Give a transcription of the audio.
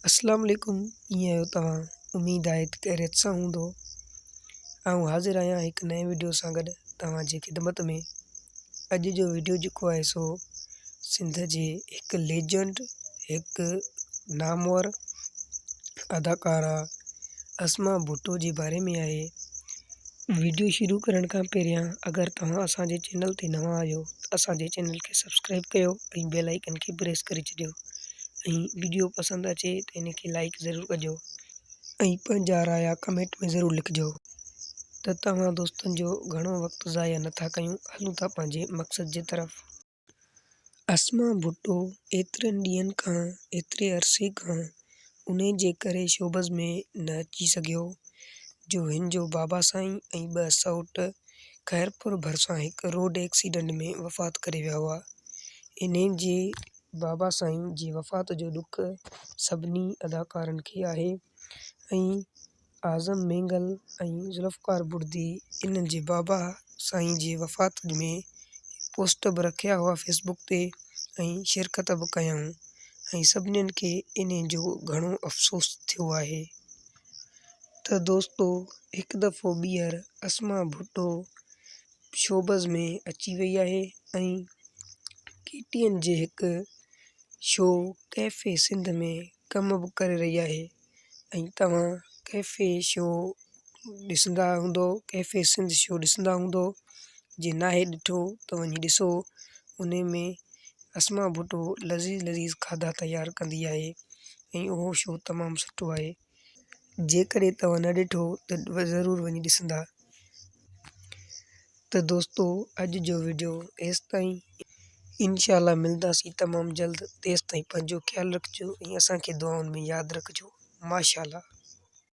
اسلام عليڪم ڪيئن آهيو توهان اميد آهي ته خيريت سان هوندو آئون حاضر آهيان هڪ نئين وڊيو سان گڏ توهان جي خدمت ۾ اڄ جو وڊيو جيڪو آهي سو سنڌ جي هڪ ليجنڊ هڪ نامور اداڪارا اسما ڀٽو جي باري ۾ آهي وڊيو شروع ڪرڻ کان پهريان اگر توهان اسان جي چينل تي نوان آهيو ته اسان جي چينل کي سبسڪرائب ڪيو ۽ بيل آئيڪن کي پريس ڪري ڇڏيو ۽ وڊيو پسند اچي ته ان کي لائيڪ ضرور ڪجو ۽ پنهنجا رايا ڪمينٽ ۾ ضرور لکجو ته توهان دوستن جو گهڻو وقت ضايع نٿا ڪيون هلون ٿا پنهنجي مقصد جي طرف. اسما ڀٽو ايترن ڏينهن کان ايتري عرصي کان انهي جي ڪري شوبز ۾ نه اچي سگهيو جو هن جو بابا سائين ۽ ٻه سئوٽ خيرپور ڀرسان هڪ روڊ ايڪسيڊنٽ ۾ وفات ڪري ويا هئا انهي جي بابا سائين جي وفات جو ڏک سڀني اداڪارن کي آهي ۽ اعظم مينگل ۽ ذوالفقار بڙدي انهن جي بابا سائين جي وفات ۾ پوسٽ به رکيا هئا فيس بڪ تي ۽ شرڪت به ڪيائون ۽ سڀنين کي انهي جو گهڻو افسوس ٿيو آهي ته دوستو هڪ دفعو ٻيهر اسما ڀٽو شوبز ۾ اچي وئي آهي ۽ ڪي ٽي اين جي هڪ شو ڪيفي سنڌ ۾ ڪم به ڪري رهي آهي ۽ توهان ڪيفي شو ڏسندا هوندو ڪيفي سنڌ شو ڏسندا هوندو جي ناهي ڏٺو ته وڃي ڏسو ان ۾ اسما ڀٽو لذيذ لذيذ کاڌا تيار ڪندي آهي ۽ اهو شو تمام سٺو آهي جيڪڏهن توهان نه ڏٺو ته ضرور وڃي ڏسندا. ته دوستو اڄ جو وڊيو ايستائين انشاء الله ملداسين تمام جلد تيستائين پنهنجو خيال رکجو ۽ اسان کي دعائن ۾ ياد رکجو ماشاء الله.